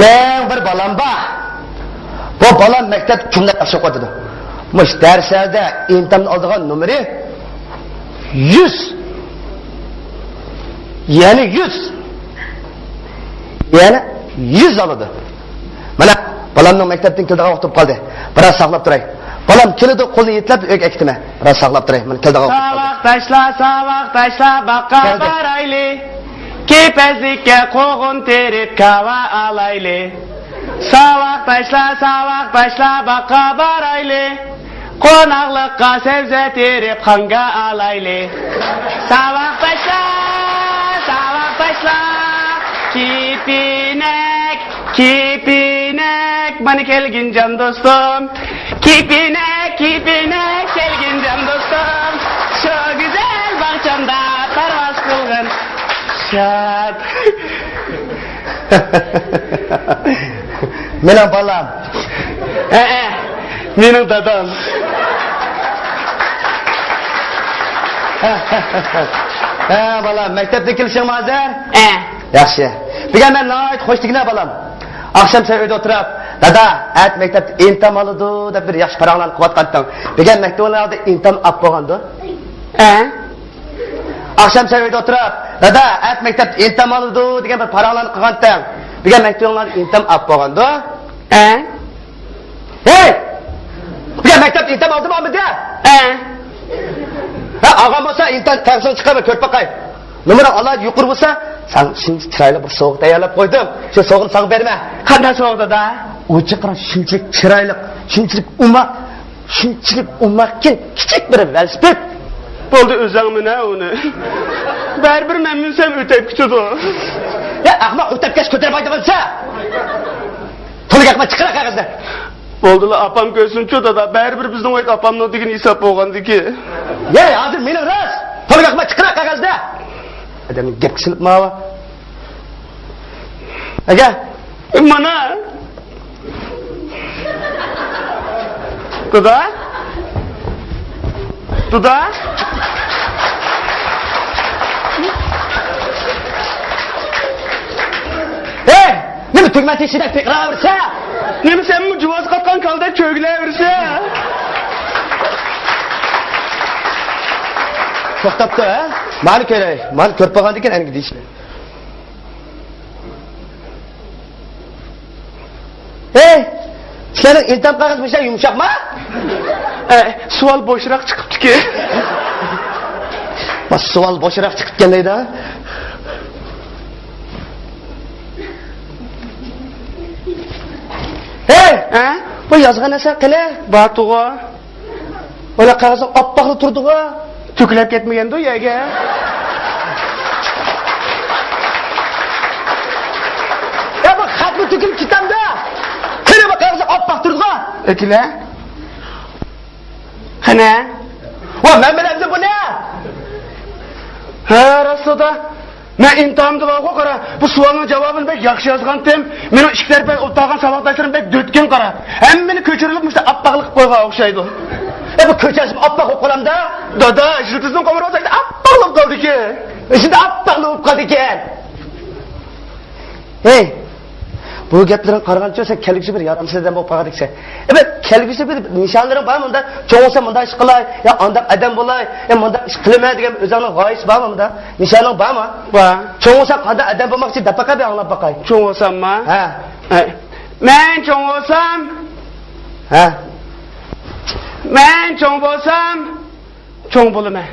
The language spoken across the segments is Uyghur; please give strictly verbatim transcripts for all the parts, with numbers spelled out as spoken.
ئەڭ بىر بالام بار. بۇ بالام مەكتەپتە كۈندە ياخشى ئوقۇۋاتىدۇ. مۇشۇ دەرسلەردە ئىمتىھان ئالىدىغان نومۇرى يۈز. يەنە يۈز. يەنە يۈز ئالىدۇ. مانا، بالامنىڭ مەكتەپتىن كېلىدىغان ۋاقتى بولۇپ قالدى. بىراز ساقلاپ تۇراي. بالام كېلىدۇ، قولىنى يېتىلەپ ئۆيگە ئەكېتىمەن. بىراز ساقلاپ تۇراي. مانا، كېلىدىغان ۋاقتى بولۇپ قالدى. ساۋاقداشلار، ساۋاقداشلار، باغقا بارايلى. كېپەزلىككە قوغۇن تېرىپ كاۋا ئالايلى. ساۋاقداشلار، ساۋاقداشلار، باغقا بارايلى. قوناقلىققا سەۋزە تېرىپ خانغا ئالايلى. ساۋاقداشلار، ساۋاقداشلار، كېپىنەك، كېپىنەك، مانا كەلگىن جان دوستۇم. كېپىنەك، كېپىنەك، كەلگىن جان دوستۇم. شۇ گۈزەل باغچامدا پەرۋاز قىلغىن شاد. مېنىڭ بالام. ھەئە، مېنىڭ دادام. ھە، بالام، مەكتەپتىن كېلىشىڭمۇ ھازىر؟ ھە. ياخشى. بۈگۈن مەن ناھايىتى خۇشتىكىنە، بالام. ئاخشام سەن ئۆيدە ئولتۇرۇپ، «دادا، ئەتە مەكتەپتە ئىمتىھان بولىدۇ» دەپ بىر ياخشى پاراڭلارنى قىلىۋاتقانتىڭ. بۈگۈن مەكتىۋىڭلاردا ئىمتىھان ئاپ بولغاندۇ؟ ھە. ئاخشام سەن ئۆيدە ئولتۇرۇپ، «دادا، ئەتە مەكتەپتە ئىمتىھان بولىدۇ» دېگەن بىر پاراڭلارنى قىلغانتىڭ. بۈگۈن مەكتىۋىڭلاردا ئىمتىھان ئاپ بولغاندۇ؟ ھە. ھەي! بۈگۈن مەكتەپتە ئىمتىھان ئالدىمۇ ئالمىدى؟ ھە. ھە، ئالغان بولسا ئىمتىھان تەخسىنى چىقار، بىر كۆرۈپ باقاي. نومۇرۇڭ ئالاھىدە يۇقىرى بولسا، ساڭا شۇنچە چىرايلىق بىر سوۋغا تەييارلاپ قويدۇم. شۇ سوۋغىنى ساڭا بېرىمەن. قانداق سوۋغا، دادا؟ ئۇچى قارا، شۇنچىلىك چىرايلىق، شۇنچىلىك ئوماق، شۇنچىلىك ئوماقكىن كىچىك بىر ۋېلىسىپىت. بولدى، ئۆزۈڭ مىن ھە ئۇنى. بەرىبىر مەن مىنسەم ئۆتەپ كېتىدۇ. يا ئەخمەق، ئۆتەپ كەتسە كۆتۈرۈپ ھەيدەپ ئالسا. تولا گەپ قىلما، چىقىرە قەغەزنى. بولدىلا، ئاپام كۆرسۇنچۇ دادا، بەرىبىر بىزنىڭ ئۆيدە ئاپامنىڭ دېگىنى ھېساب بولغاندىكى. يا ھازىر مېنىڭ راست. تولا گەپ قىلما، چىقىرە قەغەزنى. ئادەمنى گەپكە سېلىپ ماۋۇ. ئەگە. مانا. دادا. دادا. ھەي، نېمە تۈگمە تېشىدەك پىقىراۋېرىسەن؟ نېمە سەنمۇ جۇۋاز قاتقان كالىدەك چۆگىلەۋېرىسەن؟ توختاپتۇ، ھە؟ مانا كۆرەي. مانا كۆرۈپ بولغاندىكىن ئەنگە دېيىشلى. ھەي، سىلەرنىڭ ئىمتىھان قەغىزى بۇنچە يۇمشاقما؟ ئە، سوئال بوشراق چىقىپتىكەن. ما، سوئال بوشراق چىقىپكەن دەيدۇ. ھەي، ھە؟ بۇ يازغان نەرسە قېنى؟ بارتۇغۇ. مانا قەغىزىڭ ئاپئاقلا تۇرىدىغۇ. تۆكۈلۈپ كەتمىگەندۇ يەرگە؟ يا بۇ خەتمۇ تۆكۈلۈپ كېتەمدۇ؟ قېنى بۇ قەغىزىڭ ئاپئاق تۇرىدىغۇ. ئەكىلە. قېنى؟ ۋا مەن بىلەمدۇ بۇنى؟ ھە، راستلا. مەن ئىمتىھاندا بارغۇ، قارا، بۇ سوئالنىڭ جاۋابىنى بەك ياخشى يازغانتىم. مېنىڭ ئىككى تەرىپىم ئولتۇرغان ساۋاقداشلىرىم بەك دۆتكىن، قارا. ھەممىنى كۆچۈرۈلۈپ مۇشۇنداق ئاپئاقلىق قىلىپ قويغان ئوخشايدۇ. ئە، بۇ كۆچۈرسىمۇ ئاپئاق بولۇپ قالامدا؟ دادا، يىلتىزنىڭ قومۇرى بولسا ئاپئاقلىق قىلدىكى. شۇنداق ئاپئاقلىق بولۇپ قالدىكەن. ھەي، بۇ گەپلىرىڭگە قارىغانچە سەن كەلگۈسى بىر يارامسىز ئادەم بولۇپ قالغاندەكسەن. ئەمەس، كەلگۈسى بىر نىشانلىرىڭ بارمۇ ئۇنداق؟ چوڭ بولسام مۇنداق ئىش قىلاي، يا ئانداق ئادەم بولاي، يا مۇنداق ئىش قىلىمەن دېگەن ئۆزۈڭنىڭ غايىسى بارمۇ ئۇنداق؟ نىشانىڭ بارمۇ؟ بار. چوڭ بولساڭ قانداق ئادەم بولماقچى دەپ باقاي، بىر ئاڭلاپ باقاي. چوڭ بولسامما؟ ھە. ھە. مەن چوڭ بولسام. ھە. مەن چوڭ بولسام. چوڭ بولىمەن.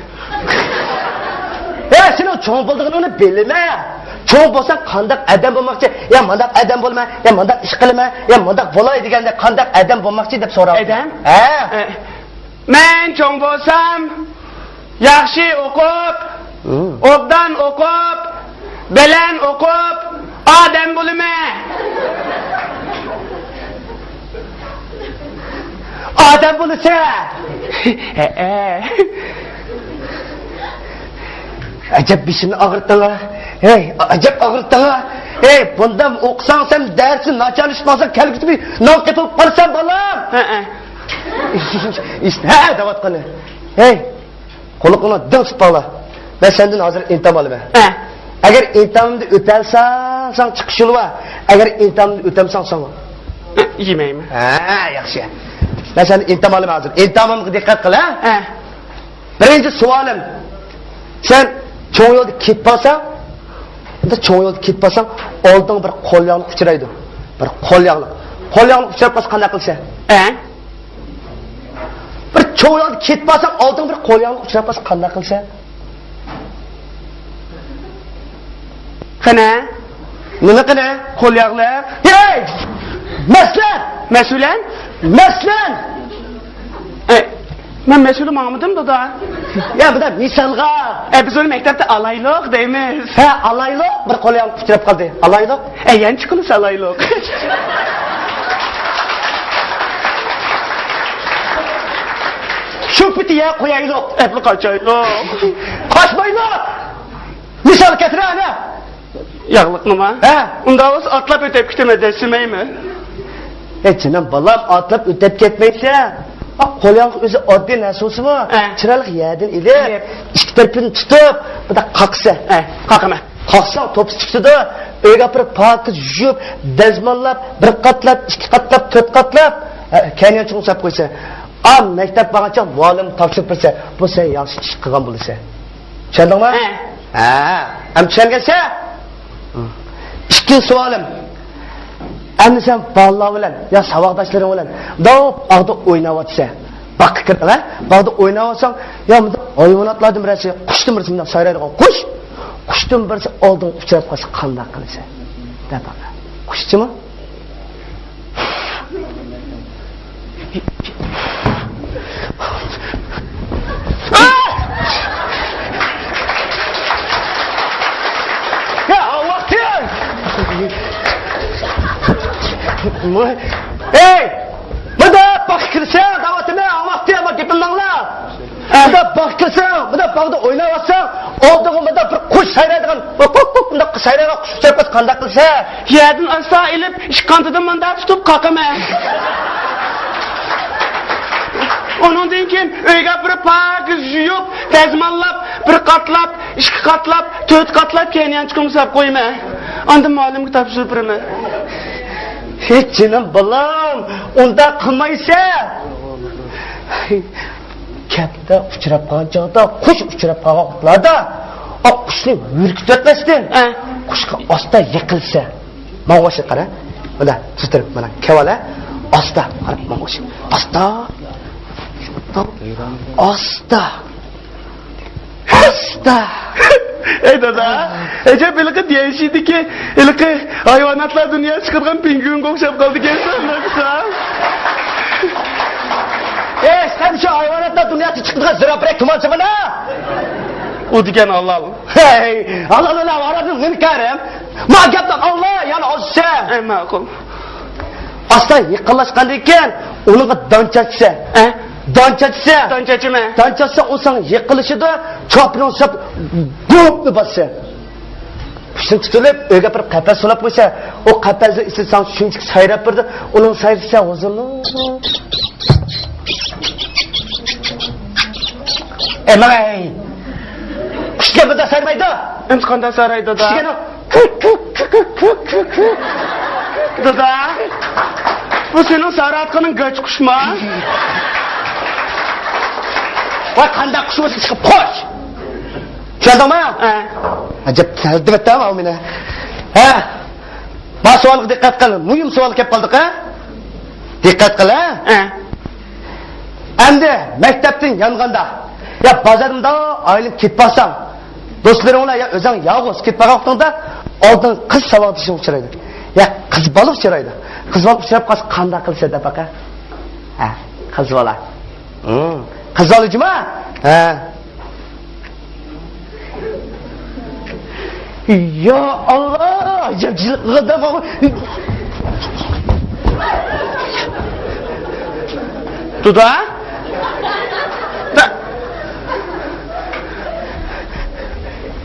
ھە، سېنىڭ چوڭ بولىدىغىنىڭنى بىلىمەن. چوڭ بولساڭ قانداق ئادەم بولماقچى؟ يا مۇنداق ئادەم بولىمەن، يا مۇنداق ئىش قىلىمەن، يا مۇنداق بولاي دېگەندە قانداق ئادەم بولماقچى دەپ سوراۋاتىمەن. ئادەم؟ ھە. ئە، مەن چوڭ بولسام، ياخشى ئوقۇپ، ھىم. ئوبدان ئوقۇپ، بەلەن ئوقۇپ، ئادەم بولىمەن. ئادەم بولىسەن. ھەئە. ئەجەب بېشىمنى ئاغرىتتىڭ ھە. ھەي، ئەجەب ئاغرىتتىڭ ھە. ھەي، بۇنداق ئوقۇساڭ سەن دەرسنى ناچارلىشىپ قالساڭ كەلگۈسىدە نان قېپىپ قالىسەن بالام. ھەئە. ھەئە دەۋاتقىنى. ھەي، قۇلىقىڭنى دىڭ تۇتۇپ باغلا. مەن سەندىن ھازىر ئىمتىھان ئالىمەن. ھە. ئەگەر ئىمتىھانىمدا ئۆتەلسەڭ، ساڭا چىقىش يولى بار. ئەگەر ئىمتىھانىمدا ئۆتەمسەڭ، ساڭا. يېمەيمەن. ھە، ياخشى. مەن سەندىن ئىمتىھان ئالىمەن ھازىر. ئىمتىھانىمغا دىققەت قىل، ھە؟ ھە. بىرىنچى سوئالىم. سەن چوڭ يولدا كېتىپ قالساڭ، ئەمدى چوڭ يولدا كېتىپ قالساڭ، ئالدىڭغا بىر قول ياغلىق ئۇچرايدۇ. بىر قول ياغلىق. قول ياغلىق ئۇچراپ قالسا قانداق قىلىسەن؟ ھە؟ بىر چوڭ يولدا كېتىپ قالساڭ، ئالدىڭغا بىر قول ياغلىق ئۇچراپ قالسا قانداق قىلىسەن؟ قېنى؟ نېمە قېنى؟ قول ياغلىق. ھەي! مەسلەن! مەسۇلەن؟ مەسلەن! ئەي، مەن مەسۇلى ماڭمىدىم، دادا. يا، بۇدا مىسالغا. ئەي، بىز ئۇنى مەكتەپتە ئالايلۇق دەيمىز. ھە، ئالايلۇق. بىر قول ياغلىق ئۇچراپ قالدى. ئالايلۇق. ئەي، يەنە چىقىمىز ئالايلۇق. شۇ پېتى يەر قويايلۇق. ئەپلا قاچايلۇق. قاچمايلۇق. مىسال كەلتۈرە ئەنە. ياغلىقنىما؟ ھە. ئۇنداق بولسا ئاتلاپ ئۆتۈپ كېتىمەن، دەسسىمەيمەن. ئەي جېنىم بالام، ئاتلاپ ئۆتۈپ كەتمەيسەن. ئا، قول ياغلىق ئۆزى ئاددىي نەرسە بولسىمۇ، ھە. چىرايلىق يەردىن ئېلىپ، ھە. ئىككى تەرىپىنى تۇتۇپ، بۇنداق قاقىسەن. ھە، قاقىمەن. قاقساڭ توپىسى چىقىدۇ، ئۆيگە ئاپىرىپ پاكىز يۇيۇپ، دەزماللاپ، بىر قاتلاپ، ئىككى قاتلاپ، تۆت قاتلاپ، ھە، كەينىگە چوڭ ساپ قويىسەن. ئا، مەكتەپ بارغانچە مۇئەللىم تاپشۇرۇپ بېرىسەن. بۇ سەن ياخشى ئىش قىلغان بولىسەن. چۈشەندىڭمۇ؟ ھە. ھە. ئەمدى چۈشەنگەنسەن؟ ئىككىنچى سوئالىم. ئەمدى سەن بالىلار بىلەن يا ساۋاقداشلىرىڭ بىلەن داۋ باغدا ئويناۋاتىسەن. باغقا كىردىڭ، ھە؟ باغدا ئويناۋاتساڭ، يا مۇنداق ھايۋاناتلاردىن بىرەرسى، قۇشتىن بىرسى مۇنداق سايرايدىغان قۇش، قۇشتىن بىرسى ئالدىڭغا ئۇچراپ قالسا قانداق قىلىسەن؟ دەپ باقە. قۇشچىمۇ؟ يا ۋاقتى! ئەي! مۇنداق باغقا كىرسەڭ، دەۋاتىمەن، ۋاقتى، ئەمما گېپىمنى ئاڭلا. ئە. مۇنداق باغقا كىرسەڭ، مۇنداق باغدا ئويناۋاتساڭ، ئالدىڭغا مۇنداق بىر قۇش سايرايدىغان، ۋۇق، ۋۇق، ۋۇق، مۇنداق قۇش سايرايدىغان قۇش ئۇچراپ قالسا قانداق قىلىسەن؟ يەردىن ئاستا ئېلىپ، ئىككى قانىتىدىن مۇنداق تۇتۇپ قاقىمەن. ئۇنىڭدىن كېيىن ئۆيگە ئاپىرىپ پاكىز يۇيۇپ، دەزماللاپ، بىر قاتلاپ، ئىككى قاتلاپ، تۆت قاتلاپ، كەينىگە چىقىمىز ساپ قويىمەن. ئاندىن مۇئەللىمگە تاپشۇرۇپ بېرىمەن. ھېي جېنىم بالام، ئۇنداق قىلمايسەن. كەپتە ئۇچراپ قالغان چاغدا، قۇش ئۇچراپ قالغان ۋاقىتلاردا، ئا، قۇشنى ھۈركۈتۈۋەتمەستىن، ئە. قۇشقا ئاستا يېقىلسا. ماڭا ئوخشاپ قارا. مانا، تۇتۇپ، مانا، كەۋالە. ئاستا، قارا، ماڭا ئوخشاپ. ئاستا. ئاستا. ئاستا. ئەي دادا، ئەجەب ھېلىقى دىيەنشىدىكى، ھېلىقى ھايۋاناتلار دۇنياسى چىقىدىغان پىڭگۇىنغا ئوخشاپ قالدىكەنسەن، دادا. ئەي، سەن شۇ ھايۋاناتلار دۇنياسى چىقىدىغان زىراپىرەك تۇمانچىمىنا؟ ئۇ دېگەن ھالال. ھەي، ھالال بىلەن ھارامنىڭ نېمە كارى؟ ما گەپنى ئاڭلا، يەنە ئازسەن. ئەي، ماقۇل. ئاستا يېقىنلاشقاندىن كېيىن ئۇنىڭغا دان چاچىسەن. ئە؟ دان چاچىسەن. دان چاچىمەن. دان چاچسا ئۇ ساڭا يېقىنلىشىدۇ، چاپىنىڭ ساپ گۇپنى باسىسەن. قۇشنى تۇتۇلۇپ، ئۆيگە بىر قەپەس سولاپ قويسا، ئۇ قەپەسنىڭ ئىچىدە ساڭا شۇنچىلىك سايراپ بېرىدۇ، ئۇنىڭ سايرىسا ھۇزۇرلۇق. ئەمەي! قۇش دېگەن بۇنداق سايرىمايدۇ. ئەمدى قانداق سايرايدۇ، دادا؟ قۇش دېگەن ئۇ. دادا، بۇ سېنىڭ سايراۋاتقىنىڭ گاچا قۇشما؟ ۋاي، قانداق قۇش بولسا چىقىپ قۇش. چۈشەندىڭمۇ؟ ھە. ئەجەب تەلتىۋەتتى ئاۋۇ مېنى. ھە. ما سوئالغا دىققەت قىل. مۇھىم سوئال كەپ قالدۇق، ھە؟ دىققەت قىل، ھە؟ ھە. ئەمدى مەكتەپتىن يانغاندا يا بازاردا ئايلىنىپ كېتىپ بارساڭ، دوستلىرىڭ بىلەن يا ئۆزۈڭ يالغۇز كېتىپ بارغان ۋاقتىڭدا ئالدىڭ قىز ساۋاقدىشىڭ ئۇچرايدۇ. يا قىز بالا ئۇچرايدۇ. قىز بالا ئۇچراپ قالسا قانداق قىلىسەن دەپ باقە. ھە، قىز بالا. ھىم، قىز بالا جۇما. ھە. يا ئاللا، جىلغىدا. دۇدا؟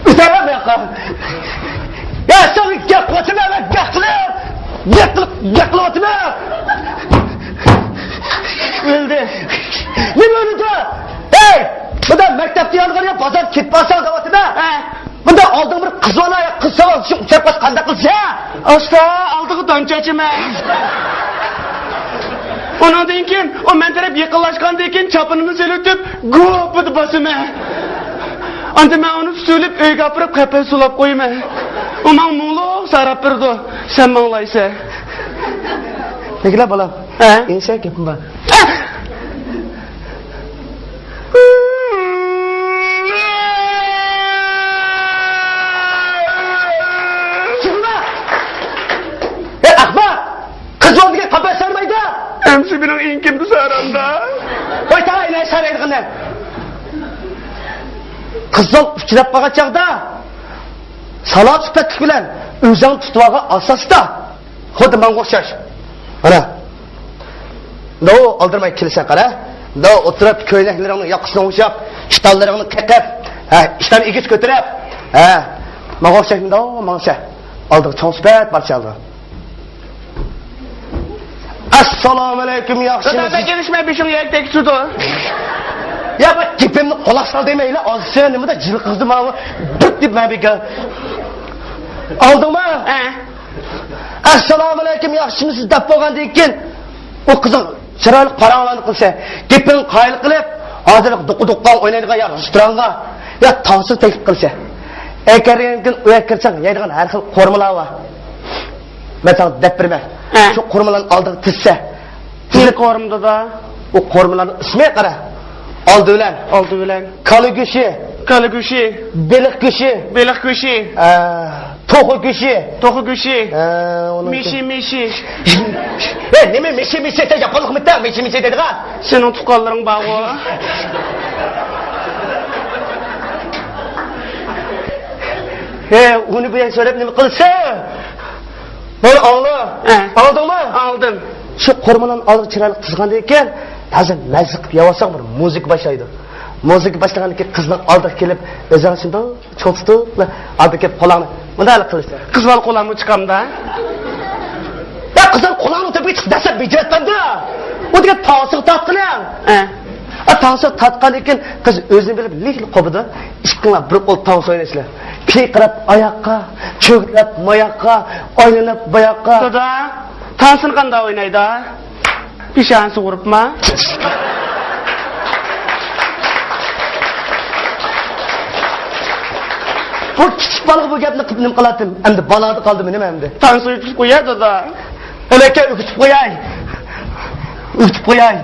ئۆتەمەن بۇ ياققا. يا ساڭا گەپ قىلىۋاتىمەن، مەن گەپ قىلىپ، گەپ قىلىپ، گەپ قىلىۋاتىمەن. ئۆلدى. نېمە ئۆلىدۇ؟ ھەي، بۇدا مەكتەپتە يانغان يا بازار كېتىپ بارساڭ دەۋاتىمەن. ھە. بۇنداق ئالدىڭ بىر قىز بالا، قىز ساۋاق شۇ ئۇچراپ قالسا قانداق قىلىسەن؟ ئاستا ئالدىغا دان چاچىمەن. ئۇنىڭدىن كېيىن ئۇ مەن تەرەپ يېقىنلاشقاندىن كېيىن چاپىنىمنى سېلىۋېتىپ گۇپپىدە باسىمەن. ئاندىن مەن ئۇنى تۈتۈۋېلىپ ئۆيگە ئاپىرىپ قەپەس سۇلاپ قويىمەن. ئۇ ماڭا مۇڭلۇق ساراپ بېرىدۇ. سەن ماڭلايسەن. نېگىلە بالام؟ ھە؟ ئېنىشە گېپىم بار. ئەي ئەخمەق! قىز بولدىكەن قاپاس سارمايدۇ. ئەمسە مېنىڭ ئىنكىمدە سارامدا. ۋاي تالاي، نە سارايدىغىنى. قىز بول ئۇچراپ قالغان چاغدا سالا سۈپەتلىك بىلەن ئۆزۈڭ تۇتۇۋالغان ئاساستا. خۇددى ماڭا ئوخشاش. قارا. مۇنداق ئالدىرىماي كېلىسەن، قارا. مۇنداق ئولتۇرۇپ، كۆينەكلىرىڭنى ياقىسىنى ئوڭشاپ، ئىشتانلىرىڭنى قېقىپ، ھە، ئىشتاننى ئېگىز كۆتۈرۈپ، ھە، ماڭا ئوخشاش مۇنداق ماڭسا. ئالدىغا چوڭ سۈپەت بارچە ئالدىغا. ئەسسالامۇئەلەيكۇم، ياخشىمۇ؟ دادا، بەك ئېلىشمە، بېشىڭ يەرگە تەگسۇدۇ. يا، بۇ گېپىمنى قۇلاق سال دېمەيلى، ئازسە نېمىدە جىل قىزدى ماۋۇ. بىر دېيىپ مەن بىكار. ئالدىڭمۇ؟ ھە. ئەسسالامۇئەلەيكۇم، ياخشىمۇسىز دەپ بولغاندىن كېيىن، ئۇ قىزىڭ چىرايلىق پاراڭلارنى قىلسا، گېپىڭ قايىل قىلىپ، ھازىرلىق دۇققا-دۇققا ئوينايدىغان يا رېستورانغا، يا تانسىغا تەكلىپ قىلسا. ئەگەر ئۇ يەرگە كىرسەڭ، يەيدىغان ھەر خىل قورۇمىلار بار. مەن ساڭا دەپ بېرىمەن. ھە. شۇ قورۇمىلارنى ئالدىغا تىزسە. نېمە قورۇما، دادا؟ ئۇ قورۇمىلارنىڭ ئىسمى قارا. ئالدى بىلەن. ئالدى بىلەن. كالا گۆشى. كالا گۆشى. بېلىق گۆشى. بېلىق گۆشى. ئە، توخۇ گۆشى. توخۇ گۆشى. ئە، ئۇنىڭ مىشى، مىشى. ئە، نېمە مىشى، مىشى؟ سەن ياپونلۇقمىتىڭ؟ مىشى، مىشى دەيدىغان. سېنىڭ تۇغقانلىرىڭ بارغۇ. ھە، ئۇنى بۇ يەرگە سۆرەپ نېمە قىلسا؟ بۇنى ئاڭلا. ھە. ئاڭلىدىڭمۇ؟ ئاڭلىدىم. شۇ قورۇمىلارنى ئالدىغا چىرايلىق تىزغاندىن كېيىن، ھازىر مەززە قىلىپ يەۋالساڭ، بىر مۇزىكا باشلايدۇ. مۇزىكا باشلىغاندىن كېيىن قىزنىڭ ئالدىغا كېلىپ، ئۆزۈڭ شۇنداق چوڭ تۇتۇپ، ئالدىغا كېلىپ قولۇڭنى مۇنداق قىلىسەن. قىز بالا قولۇمنى چىقامدا؟ يا قىز بالا قولۇڭنى تۆپىگە چىق دەسەم بېجىرەتمەمدۇ. ئۇ دېگەن تانسىغا تارتقىنىڭ. ھە. ئا، تانسىغا تارتقاندىن كېيىن قىز ئۆزىنى بىلىپ لىكلا قوپىدۇ. ئىككىڭلار بىر قول تانسا ئوينايسىلەر. پىرقىراپ ئاياققا، چۆگىلەپ ماياققا، ئايلىنىپ باياققا. دادا، تانسىنى قانداق ئوينايدۇ؟ پېشانىسى ئۇرۇپما؟ بۇ كىچىك بالىغا بۇ گەپنى قىلىپ نېمە قىلاتتىم؟ ئەمدى بالادا قالدىمۇ نېمە ئەمدى؟ تانسا ئۆتۈپ قوياي، دادا. ھېلىكى ئۆگىتىپ قوياي. ئۆگىتىپ قوياي.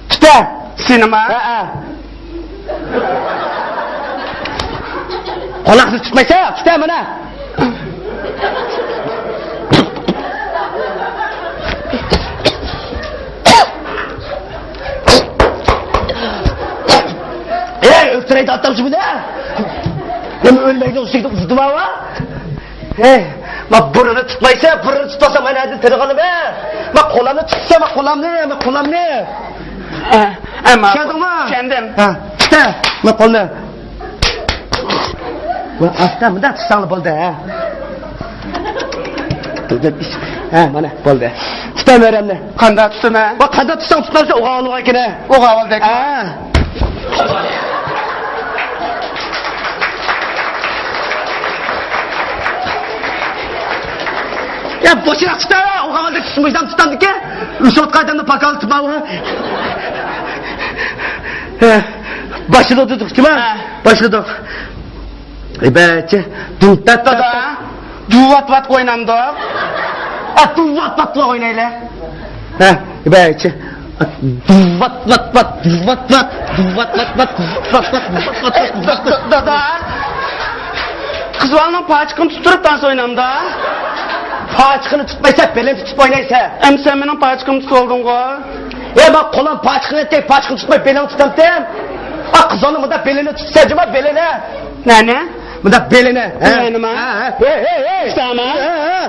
تۇتە. سېنىما؟ ھەئە. قۇلاقنى تۇتمايسەن، تۇتە مانا. ئەي، ئۆلتۈرەيدۇ ئاتام شۇ بۇنى. نېمە ئۆلمەيدۇ، ئۈستىگە ئۇزىتىۋالما. ھەي، ما بۇرنىنى تۇتمايسەن، بۇرنىنى تۇتماسا مەن ھەدىن تىنىغىنىمەن. ما قولامنى تۇتسا، ما قولامنى، ما قولامنى. ئە، ئە، ما چۈشەندىڭمۇ؟ چۈشەندىم. ھە، تۇتە، ما قولنى. ما ئاستا مۇنداق تۇتساڭلا بولدى، ھە. ھە، مانا، بولدى. تۇتە مەرەمنى. قانداق تۇتىمەن؟ ۋا قانداق تۇتساڭ تۇتمامسەن، ئوغا ئالغان ئىكەن ھە. ئوغا ئالدى. ھە. يا بوشراق تۇتا، ئوغا ئالدى تۇتمىشتام تۇتامدىكەن. ئۈچ ئوتقا ئادەمنى پاكالتىپ باۋا. ھە. باشلىدۇق دېدۇق جۇما. ھە. باشلىدۇق. ئىبەچى. دۇمتات دادا. دۇۋات ۋات ئوينامدۇق؟ ئا، دۇۋات ۋات ئوينايلى. ھە، ئىبەچى. دۇۋات ۋات ۋات، دۇۋات ۋات، دۇۋات ۋات ۋات، دۇۋات ۋات ۋات، دۇۋات ۋات ۋات، دۇۋات ۋات. دادا، قىز بالىنىڭ پاچىقىنى تۇتۇپ تۇرۇپ تانسا ئوينامدا؟ پاچىقىنى تۇتمايسەن، بېلىنى تۇتۇپ ئوينايسەن. ئەمدى سەن مېنىڭ پاچىقىمنى تۇتۇۋالدىڭغۇ. يا، مەن قولۇم پاچىقىنى تەگ، پاچىقىنى تۇتماي بېلىڭنى تۇتامتىم؟ ئا، قىز بالىنىڭ مۇنداق بېلىنى تۇتسا جۇما، بېلىنى. نەنى؟ مۇنداق بېلىنى. ھە؟ بېلىنىمۇ؟ ھە، ھە. ھەي، ھەي، ھەي. ئىشتامۇ؟ ھە، ھە.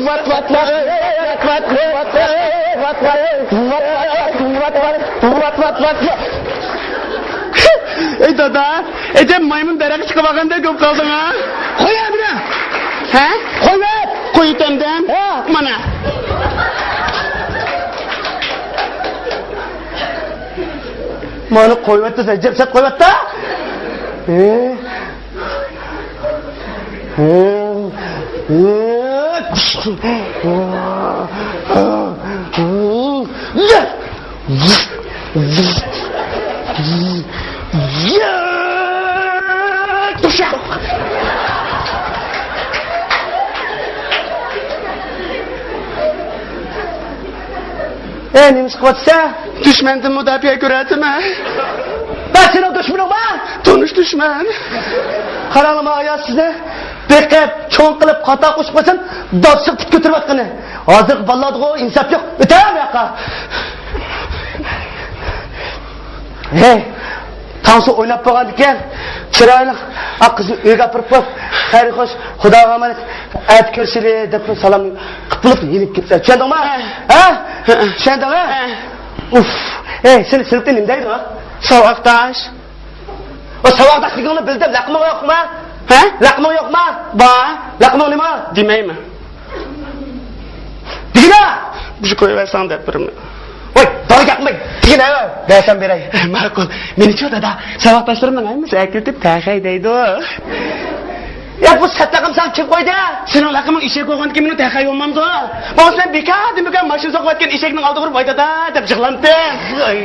ۋات، ۋات، ۋات. ئەي دادا، ئەجەب مايمۇن دەرەخكە چىقىپ ئالغاندەك بولۇپ قالدىڭ ھە؟ قوي ئەمدى. ھە؟ قويۇۋەت. قويۇۋېتەمدىم. ھە. مانا. مانا قويۇۋەت دېسە، ئەجەب سەت قويۇۋەت-دە. ئى. ئەي، نېمە ئىش قىلىۋاتىسەن؟ دۈشمەندىن مۇداپىئە كۆرۈۋاتىمەن. مەن سېنىڭ دۈشمىنىڭما؟ تونۇش دۈشمەن. قاراڭلىما ئايال سىزنى. بېقىپ، چوڭ قىلىپ، خاتا قوشۇپ قويسام، داپسىغا پۇت كۆتۈرۈۋاتقىنى. ھازىرقى بالىلاردىغۇ ئىنساپ يوق. ئۆتە بۇ ياققا. ھەي، تاڭسۇ ئويناپ بولغاندىكىن، چىرايلىق ئاق قىزنى ئۆيگە ئاپىرىپ قويۇپ، خەير خوش، خۇداغا ئامانەت، ئەتە كۆرۈشىلى دەپ سالام قىلىپ بولۇپ يېنىپ كەتسە. چۈشەندىڭما؟ ھە؟ چۈشەندىڭ ھە؟ ئۇف. ھەي، سېنى سىنىپتا نېمە دەيدۇ؟ ساۋاقداش. ئۇ ساۋاقداش دېگىنىڭنى بىلدىم. لەقىمىڭ يوقما؟ ھە؟ لەقىمىڭ يوقما؟ بار. لەقىمىڭ نېمە؟ دېمەيمەن. دېگىنە! مۇشۇ قويۇۋەرسەڭ دەپ بېرىمەن. ۋاي، دالا گەپمۇ دېگىنە! بەرسەم بېرەي. ماقۇل. مېنىچۇ دادا، ساۋاقداشلىرىمنىڭ ھەممىسى ئەكېلىپ تەخەي دەيدۇ. يا، بۇ سەت لەقەم ساڭا كىم قويدى؟ سېنىڭ لەقىمىڭ ئېشەك بولغاندىكىن مېنىڭ تەخەي بولمامدۇ؟ بولمىسا مەن بىكاردىن بىكار ماشىنا سوقۇۋەتكەن ئېشەكنىڭ ئالدىغا بېرىپ، ۋاي دادا دەپ يىغلامتىم. ئاي.